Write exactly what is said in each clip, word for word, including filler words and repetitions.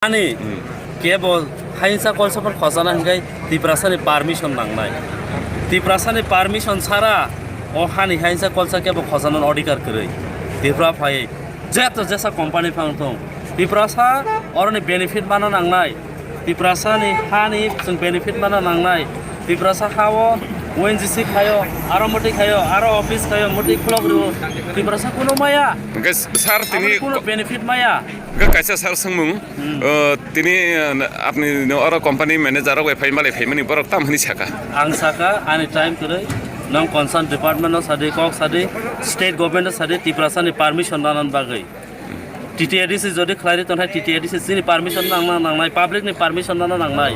Ani kebo hainsa kolsa por khosana hingkai Tiprasani permission nangnai. Tiprasani permission sara o hani hainsa kolsa kebo khosana odhikar kwrwi. Tripura phai jeto jesa company phang thung. Tiprasa oroni benefit mana nangnai. Tiprasani hani chwng benefit mana nangnai. Tiprasa hao O N G C khayo, aro moti khayo, aro office khayo, moti khulok rio. Tiprasa kuno maya. Hingke sir, tini kuno benefit maya. Hingke kaisa sir swngmung, uh, tini, uh, apni no oro company manager rok bai phai malai phaimani borok tam hwnwi saka. Ang saka ani time kwrwi nong concern department no sadi, kok sadi, state government no sadi, Tiprasa ni permission nanan bagwi. T T A D C jodi khlai ri tonhai, T T A D C chini permission nang nang nangnai, public ni permission nang nang nangnai.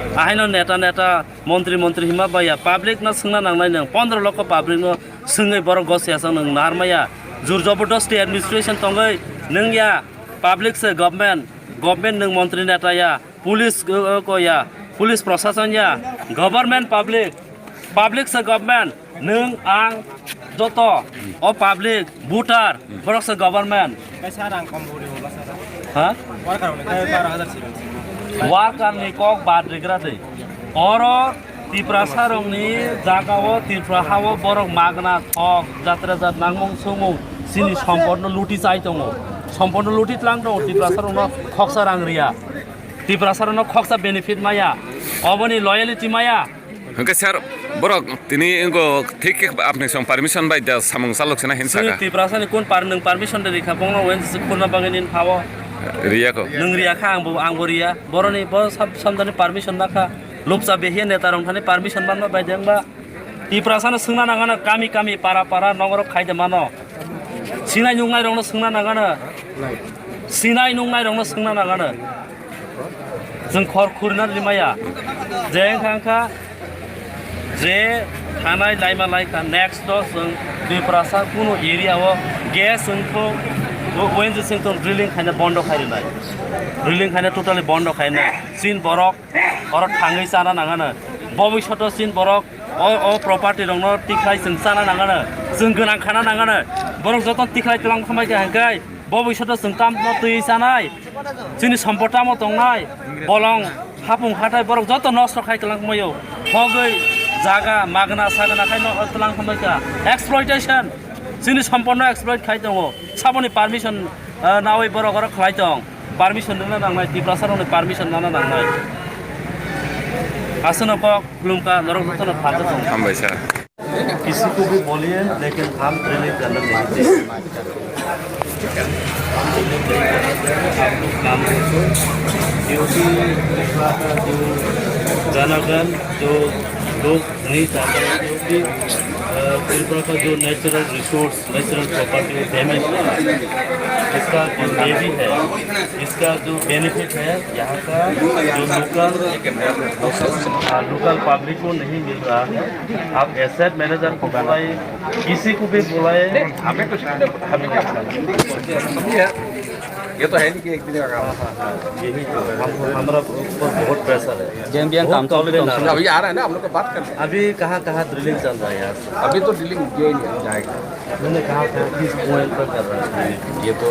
Ahaino neta neta, montri montri hima baya, public no swngna nangnai nang, pondro lokho public no swngwi borok gos ya sang nang nahar maya. Jur jobordosti administration tongwi nung ya, public se government, government nung montri neta ya. Police, uh, uh, ko ya, police prosason ya, government public, public se government, nung ang joto, o public, voter, borok se government. Kaisa rang kom buri bo basa. Ha? Worker ni kai baro hajar sibang. Worker ni kok bad rigra de. Oro Tiprasa rokni jaga o Tripura ha o borok magna thok jatra jat nangmung sumung sini sompotno luti chai tongo. Sompotno luti tlang tongo Tiprasa rokno khoksa rang riya. Tiprasa rokno khoksa benefit maya, oboni loyalty maya. Hingke sir, borok tini wngko thik khe apni song permission bai da samung chalok sina hin saka. Tiprasa ni kun par nwng permission de rikha bongno wen se khurna bagwi nin phawo. Riya ko. Nwng riya kha ang bo, ang bo riya. Boroni bo sab samdani permission nakha. Lupsa behia neta rong thani permission manma bai dengba. Tiprasano swngna nangano, kami kami, para para, nongrok khaide mano. Sinai nungnai rokno swngna nangano. Sinai nungnai rokno swngna nangano. Chwng khor khurina rimaya. Je wngkha wngkha, je thanai laima laikha, next o chwng Tiprasa kunu area o gas wngkho, O N G C wngkho drilling khaina bondo khai rinai. Drilling khaina totally bondo khaina. Chin borok oro thangwi chana nangano. Bobishoto chin borok o, o property rokno tikhlai chwng chana nangano. Chwng gwnang khana nangano. Borok joto tikhlai tlang khamai kha hwnkhe bobishoto chwng tamno twi chanai. Chini sompot tamo tongnai. Bolong hapung hatai borok joto nosto khai tlang khamai o. Hogwi jaga magna sagna khai no tlang khamai kha. Exploitation. Chini sompotno exploit khai tongo. Saboni permission, ah, nawi borok oro khlai tong. Permission rwna nangnai, Tiprasa rokni permission nana nangnai. Aswkno kok khulumkha, norok jotono phatha tong. Hambai sir. किसी को भी बोलिए, लेकिन हम drilling करना नहीं देंगे। आप लोग काम करो, क्योंकि त्रिपुरा का जो जनार्दन, जो लोग नहीं चाहते हैं, क्योंकि, अ, त्रिपुरा का जो natural resource, natural property damage हुआ, इसका जो levy है, इसका जो benefit है, यहाँ का जो local, हाँ, local public को नहीं मिल रहा है। आप asset manager को बुलाइए, किसी को भी बुलाइए। हमें कुछ नहीं पता। हमें नहीं पता। ये तो है नहीं कि एक दिन का काम। हाँ, हाँ, हाँ, यही तो है। हम, हमारा ऊपर बहुत pressure है। जेम बियां बहुत काम चालू complain है। आ रहा है। अभी आ रहा है ना, हम लोग को बात करना है। अभी कहाँ, कहाँ drilling चल रहा है यहाँ से? अभी तो drilling ये ही नहीं जाएगा। मैंने कहा था, किस point पर कर रहा है? ये तो